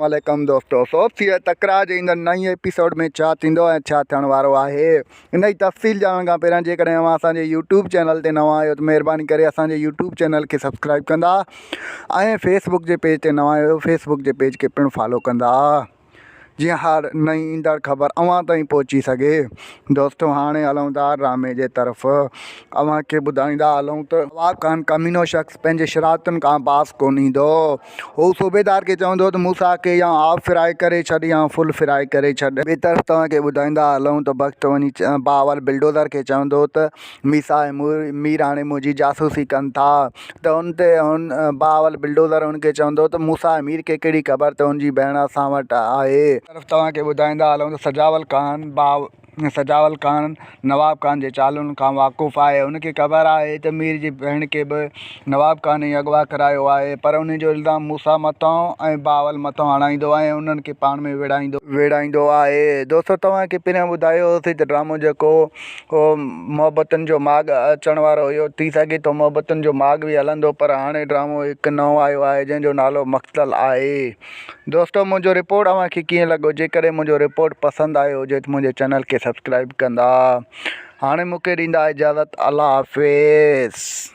عليڪم دوستو soap serial تڪرار جي ايندڙ نئين ايپيسوڊ ۾ ڇا ٿيندو ۽ ڇا ٿيڻ وارو آهي ان جي تفصيل ڄاڻڻ کان پهريان جيڪڏهن اوهان اسان جي يوٽيوب چينل تي نوان آهيو ته مهرباني ڪري اسان جي يوٽيوب چينل کي سبسڪرائب ڪندا ۽ فيسبڪ جي پيج تي نوان آهيو فيسبڪ جي پيج کي پڻ فالو ڪندا جيئن هر نئين ايندڙ خبر اوهان تائين پهچي سگهي. دوستو هاڻي هلون ٿا ڊرامي جي طرف. اوهان کي ٻڌائيندا هلون ته. نواب خان ڪمينو شخص پنهنجي شرارتن کان باز ڪونه ايندو. هو صوبيدار کي چوندو ته موسيٰ کي يا هاف فرائي ڪري ڇڏ يا فل فرائي ڪري ڇڏ. ٻئي طرف توهان کي ٻڌائيندا هلون ته بخت وڃي بهاول بلڊوزر کي چوندو ته ميسا ۽ مير هاڻي منهنجي جاسوسي ڪن ٿا ته ان تي هن بهاول بلڊوزر هن کي چوندو ته موسيٰ ۽ مير کي ڪهڙي خبر ته هن جي ڀيڻ اسان وٽ آهي. طرف توهان کي ٻڌائيندا هلون ته سجاول خان باء سجاول خان نواب خان جي چالن کان واقف آهي هن کي خبر آهي ته مير جي ڀيڻ کي به نواب خان ئي اغوا ڪرايو آهي پر ان جو الزام موسيٰ مٿان ۽ بهاول مٿان هڻائيندو ۽ انهن کي پاڻ ۾ وڙهائيندو وڙهائيندو آهي دوستو توهان کي پهريان ٻڌايو هوسين ته ڊرامو جيڪو هو محبتن جو ماڳ اچڻ وارو هيو ٿي سگهي ٿو محبتن جو ماڳ به هلندو پر هاڻي ڊرامو هڪ نئون آيو آهي جنهن جو نالو مقتل آهي دوستو منهنجو رپورٽ اوهان کي ڪيئن لڳو جيڪڏهن منهنجو رپورٽ پسند آيو هجي ته منهنجي چينل کي سبسڪرائب ڪندا هاڻي مونکي ڏيندا اجازت الله حافظ.